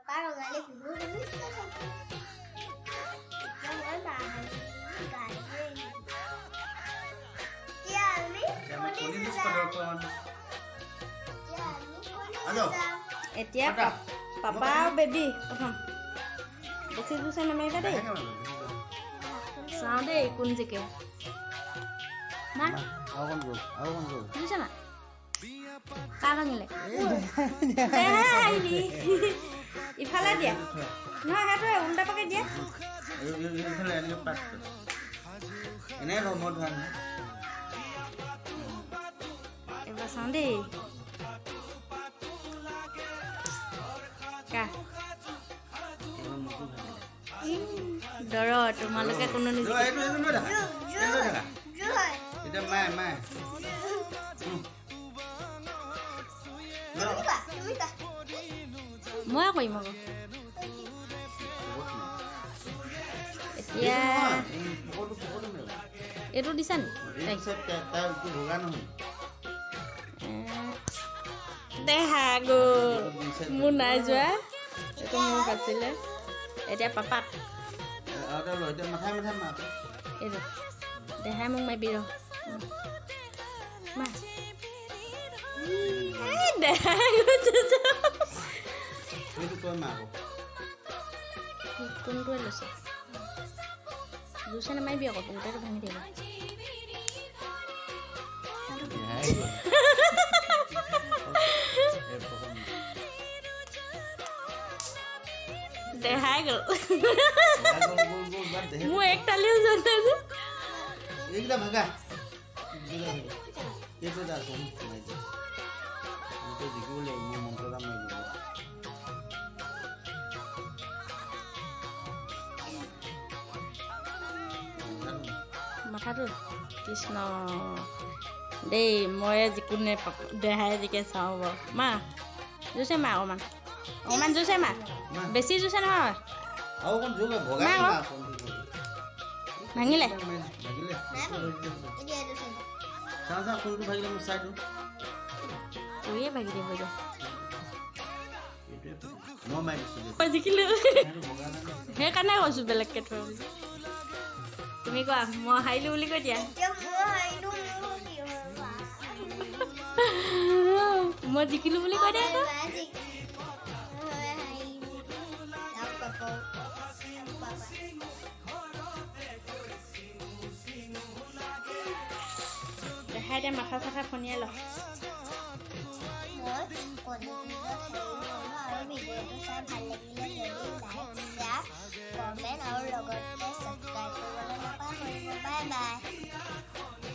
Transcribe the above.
Papa Rongali Bihu শুভেচ্ছা থাকিল। এতিয়া মই মাহঁত গা ধুই আহিম। এতিয়া আমি এতিয়া আমি কণী কণী যুঁজ যুঁজাম। প্ৰদৰ্শন। এতিয়া আমি কণী আজো। যুঁজাম। এতিয়া পাতা। পাপা আৰু বেবী প্ৰথম। বেছি জোৰছে নামাৰিবা দেই। লাহেকে মাৰিবা, বেছি জোৰ। চাওঁ দেই কোন জিকে। মা। মা, আৰু অকণ জোৰ, আৰু অকণ জোৰ। বুজিছা মা, কাৰ ভাঙিলে? দেহাই হাৰিলি। ইফালে দিয়া নহয়, সেইটোৱে উল্টা পাকে দিয়া। এইফালে এনেকে পাত এনেই ধৰ, মই ধৰা নাই। এইবাৰ চাওঁ দেই কা। এইবাৰ মোকো ভাগিলে। দৰ তোমালোকে কোনো ৰ, নিজিকে। এইটো লৈ থাকা, এইটো লৈ থাকা। জোৰ। এতিয়া মায়ে মায়ে ল। তুমি কোৱা, তুমি কোৱা। মই কৰিম আকৌ। বহুত নাই। এতিয়া এইটো নহয়, এই পকৰটো পকৰটো মাৰিবা। এইটো দিছা নি? এইটো চাইড তাৰ এইটো ভগা নহয়। দেহা গ'ল। এইটো দুই চাইড। মোৰ নাই যোৱা, এইটো মোৰ বাচিলে। এতিয়া পাপাক। আৰু এটা ল। এতিয়া মাথাই মাথাই মাৰ। এইটো দেহাই মোক মাৰিবি ৰ। মা। এই দেহাই গৈছে। সেইটো তই মাৰ আকৌ। কোনটোৱে লৈছে? জোৰছে নামাৰিবি আকৌ, গোটেইটো ভাঙি থাকিব। দেহাই গ'ল। এই পকৰ মাৰ। দেহাই গ'ল। দেহাই গ'ল, গ'ল, গ'ল, বাদ দে। মোৰ এক তালিও যোৱা নাই যে। এইকেইটা ভাগা, এইকেইটা ভাগা। এইটো এটা আছে, মাৰি দে। এইটো জিকিব লাগিব, মোৰ মন্ত্ৰ এটা মাৰি দিব। মাথাটো, কৃষ্ণ দেই। ময়ে জিকোনে দেহাই জিকে চাওঁ বাৰু। মা, জোৰছে মা, অকণমান অকণমান জোৰছে মা। মা। বেছি জোৰছে নহয়। আৰু অকণ জোৰ ভগাই। মা, মা, আকৌ। ভাঙিলে। ভাগিলে। নাই ভাঙা। এতিয়া এইটো চাই। চাওঁ চাওঁ, কোনটো ভাগিলে মই চাই দিওঁ। কৰিয়ে ভাগি দিব এতিয়া। এইটোৱে মই মাৰি দিছোঁ দে। মই জিকিলোঁ। সেইটো ভগা নাই। সেইকাৰণে কৈছোঁ বেলেগকৈ থোৱা বুলি। তুমি কোৱা, মই হাৰিলোঁ বুলি কৈ দিয়া। এতিয়া মই হাৰিলো, মোৰ কি হ'ব? মই জিকিলোঁ বুলি কৈ দিয়া আকৌ। মা জিকিলো, মই হাৰিলো। আৰু পাপাও আৰু পাপা। দেখাই দিয়া, মাথা চাথা ফণিয়াই ল। মই কণী যুঁজত হাৰি গ'লো আৰু ভিডিঅ'টো চাই ভাল লাগিলে যদি লাইক, শ্বেয়াৰ, কমেণ্ট আৰু লগতে ছাবস্ক্ৰাইব কৰিবলৈ নাপাহৰিব। Bye bye.